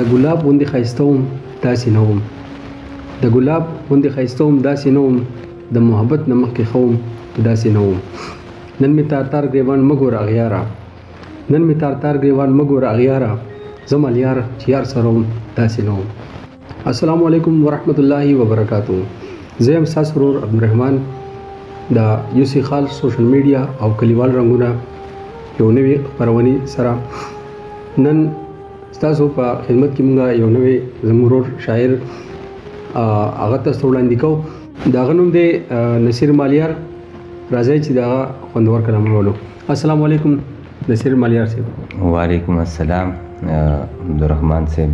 د ګلاب غوندې ښایسته وم داسې نه وم، د ګلاب غوندې ښایسته وم داسې نه وم، د محبت نه مخکې ښه وم داسې نه وم. نن مې تار تار ګریوان مه ګوره اغیاره، نن مې تار تار ګریوان مه ګوره اغیاره، زه ملیار چې یار سره وم داسې نه وم. السلام علیکم ورحمت الله وبرکاتو. زه یم ستاسو ورور عبدالرحمن د یوسي خال سوشل میډیا او کلیوال رنګونه یو نوې خپرونې سره. نن ستاسو په خدمت کې موږ یو نوی زموږ ورور شاعر هغه تاسو ته وړاندې کوو. د هغه نوم دی نصیر مالیار. راځئ چې د هغه خوندور کلام ولولو. السلام علیکم نصیر مالیار صاحب. وعلیکم السلام عبدالرحمن صاحب.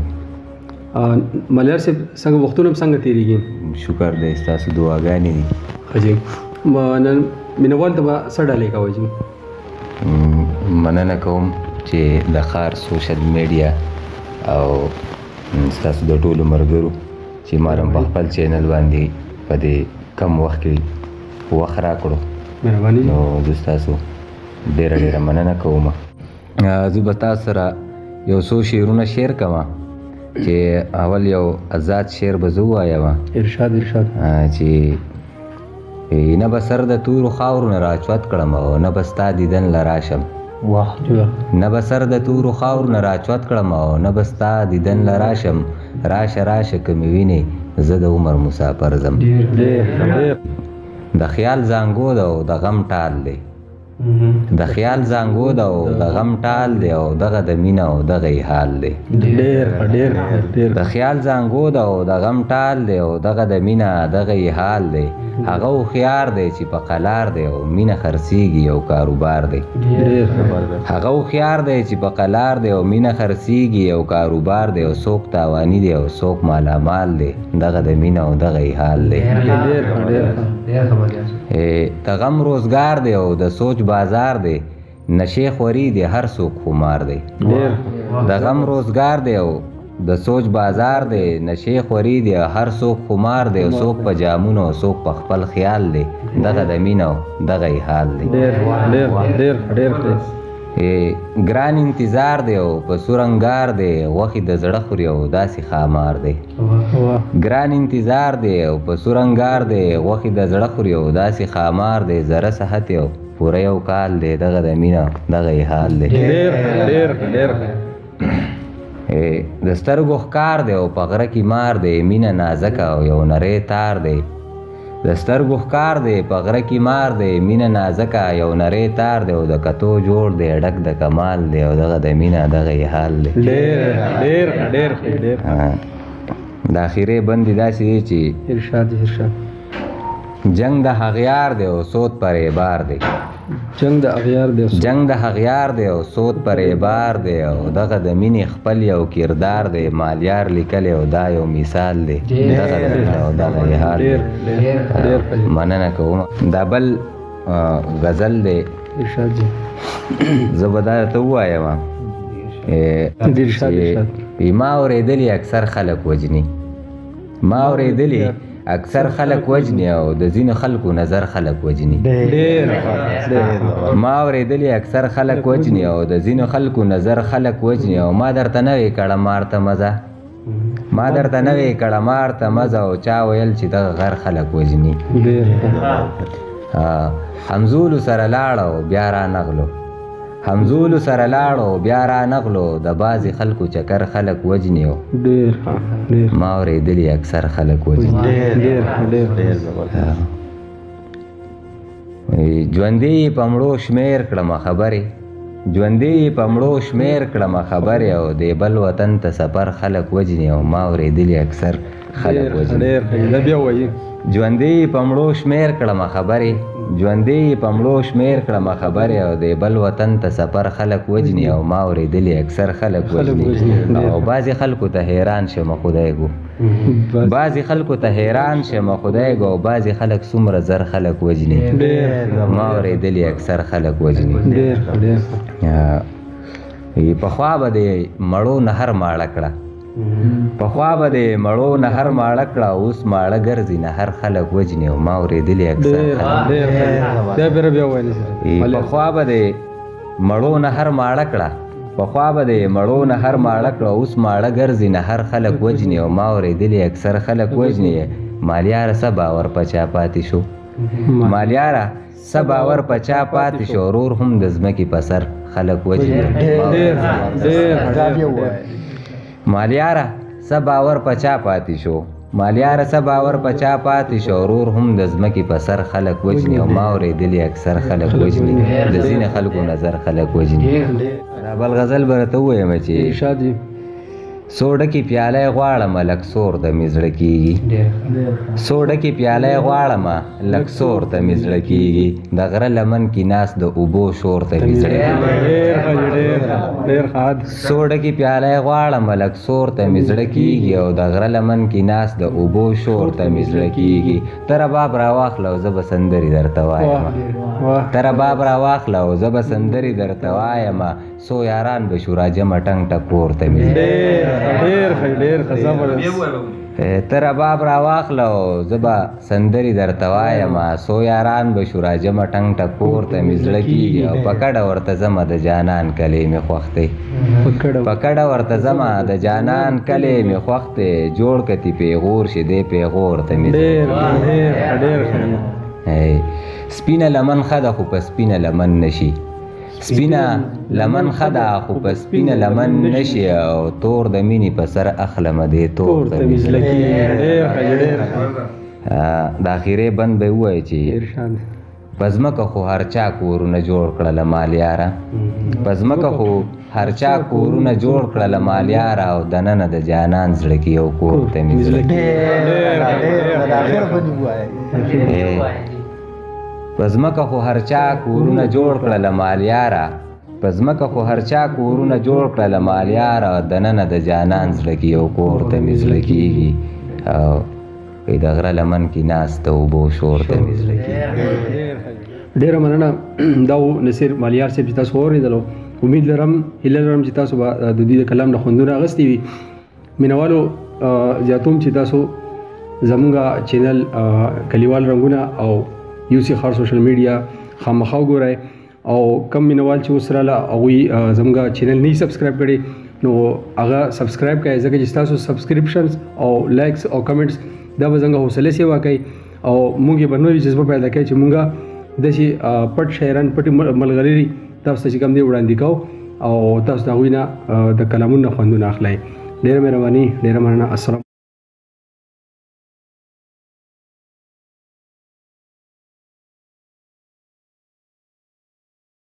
مالیار صاحب څنګه وختونه څنګه تېرېږي؟ شکر دی، ستاسو دعاګانې دي. ښه جي، نن مینوال ته به څه ډالۍ کوئ جي؟ مننه کوم چې د ښار سوشل میډیا او ستاسو د ټولو ملګرو چې ما په خپل چینل باندې په دې کم وخت کې وخت راکړو. مهرباني. نو زه ستاسو ډېره ډېره مننه کوم. زه به تاسو سره یو څو شعرونه شعر کوم چې اول یو ازاد شعر به زه ووایم. ارشاد ارشاد. چې نه به سر د تورو خاورو نه راچوت کړم او نه به ستا دیدن له راشم. واه، نه به سر د تورو خاورو نه راچوت کړم او نه به ستا دیدن له راشم. راشه راشه که مې وینې زه د عمر مسافر ځم. د خیال زانګو ده او د غم ټال دی، د خیال زانګو ده او د غم ټال دی، او دغه د مینه او دغه یې حال دی. د خیال زانګو ده او د غم ټال دی، او دغه د مینه دغه یې حال دی. هغه هوښیار دی چې په قلار دی او مینه خرڅېږي او کاروبار دی. هغه هوښیار دی چې په قلار دی او مینه خرڅېږي او کاروبار دی، او څوک تاواني دی او څوک مالامال دی. دغه د مینه او دغه یې حال دی. د غم روزګار دی او د سوچ بازار دی، نشې خوري دی هر څوک خمار دی. د غم روزګار دی او د سوچ بازار دی، نشې خوري دی هر څوک خمار دی، او څوک په جامونو او څوک په خپل خیال دی. دغه د مینه او دغه یې حال دی. ګران انتظار دی او په سور انګار دی، غوښې د زړه خوري او داسې ښامار دی. ګران انتظار دی او په سور انګار دی، غوښې د زړه خوري او داسې ښامار دی. زره صحت یو پوره یو کال دی، دغه د مینه دغه یې حال دی. د سترګو ښکار دی او په غره کې مار دی، مینه نازکه او یو نری تار دی. د سترګو ښکار دی په غره کې مار دی، مینه نازکه یو نری تار دی، او د کتو جوړ دی ډک د کمال دی، او دغه د مینه دغه یې حال دی. د اخرې بندې داسې دی چې ارشاد ارشاد. جنګ د هغیار دی او سود پر بار دی. جنګ د اغیار دی، جنګ د هغیار دی او سود پر بار دی، او دغه د مینې خپل یو کردار دی. مالیار لیکلی او دا یو مثال دی. دغه د مینې او دغه یې حال دی. مننه کوم. دا بل غزل دی. ارشاد جي. زه به دا درته ووایم. ما اورېدلي اکثر خلک وژني، ما اورېدلي اکثر خلک وژني، او د ځینو خلکو نظر خلک وژني. ما اورېدلي اکثر خلک وژني، او د ځینو خلکو نظر خلک وژني. او ما درته نه وې کړه مار ته مزه، ما درته نه وې کړه مار ته مزه، او چا ویل چې دغه غر خلک وژني. همزولو سره لاړه او بیا رانغلو، همزولو سره لاړو بیا رانغلو، د بعضې خلکو چکر خلک وژني. ما اورېدلي اکثر خلک وژني. ژوندی یې په مړو شمېر کړمه خبرې، ژوندی یې په مړو شمېر کړمه خبرې، او د بل وطن ته سفر خلک وژني. او ما اورېدلي اکثر خلک وژني. ژوندی یې په مړو شمېر کړمه خبرې، ژوندی یې په مړو شمېر کړمه خبرې، او د بل وطن ته سفر خلک وژني. او ما اورېدلي اکثر خلک وژني. او بعضې خلکو ته حیران شمه خدای ګو، بعضې خلکو ته حیران شمه خدای ګو، او بعضې خلک څومره زر خلک وژني. ما اورېدلي اکثر خلک وژني. پخوا به د مړو نهر ماړه کړه، پخوا به د مړو نهر ماړه کړه، اوس ماړه ګرځي نهر خلک وژني. او ما اورېدلي اکثر خلک. پخوا به د مړو نهر ماړه کړه، پخوا به د مړو نه هر ماړه کړه، اوس ماړه ګرځي نه هر خلک وژني، او ما اورېدلي اکثر خلک وژني. مالیاره څه باور په چا پاتې شو، مالیاره څه باور په چا پاتې شو، ورور هم د ځمکې په سر خلک وژني. مالیاره څه باور په چا پاتې شو، مالیاره څه باور په چا پاتې شو، ورور هم د ځمکې په سر خلک وژني، او ما اورېدلي اکثر خلک وژني، د ځینې خلکو نظر خلک وژني. دا بل غزل به راته ووایم چې څو ډکې پیاله غواړمه لږ سور ته مې زړه کېږي، څو ډکې پیاله غواړمه لږ سور ته مې زړه کېږي، د غره لمن کې ناست د اوبو شور ته مې زړه کېږي. څو ډکې پیاله غواړمه لږ سور ته مې زړه کېږي، او د غره لمن کې ناست د اوبو شور ته مې زړه کېږي. ته رباب راواخله او زه به سندرې درته وایم، ته رباب راواخله او زه به سندرې درته وایم، څو یاران به شو راجمع ټنګ ټکور ته مې زړه. ته رباب راواخله او زه به سندرې درته وایم، څو یاران به شو راجمع ټنګ ټکور ته مې زړه کېږي، او په کډه ورته ځمه د جانان کلی مې خوښ دی، په کډه ورته ځمه د جانان کلی مې خوښ دی، جوړ که تې پیغور شي دی پیغور ته مې زړه کېږي. سپینه لمن ښه ده خو په سپینه لمن نه شي، سپینه لمن ښه ده خو په سپینه لمن نه شي، او تور د مینې په سر اخلمه دی تور ته مې زړه کېږي. د اخرې بند به ووایي چې په ځمکه خو هر چا کورونه جوړ کړله مالیاره، په ځمکه خو هر چا کورونه جوړ کړله مالیاره، او دننه د جانان زړه کې یو کور ته مې زړه کېږي. په ځمکه خو هر چا کورونه جوړ کړله مالیاره، په ځمکه خو هر چا کورونه جوړ کړله مالیاره، دننه د جانان زړه کې یو کور ته مې زړه کېږي، او د غره لمن کې ناست د اوبو شور ته مې زړه کېږي. ډېره مننه. دا و نصیر مالیار صاحب چې تاسو واورېدلو. امید لرم، هیله لرم چې تاسو به د دوی د کلام نه خوندونه اخیستي وي. مینهوالو زیاتوم چې تاسو زمونږ چینل کلیوال رنګونه او یوسي ښار سوشل میډیا خامخا وګورئ، او کم مینهوال چې اوس راله هغوی زمونږ چینل نه سبسکرایب کړي نو هغه سبسکرایب کړئ، ځکه چې ستاسو سبسکرپشنز او لایکس او کمنټس دا به زمونږ حوصله سیوا کوي، او موږ یې به نورې جذبه پیدا کوي چې موږ داسې پټ شاعران پټې ملغلرې تاسو ته چې کوم دی وړاندې کوو، او تاسو د هغوی نه د کلامونو نه خوندونه اخلئ. ډېره مهرباني، ډېره مننه. السلام.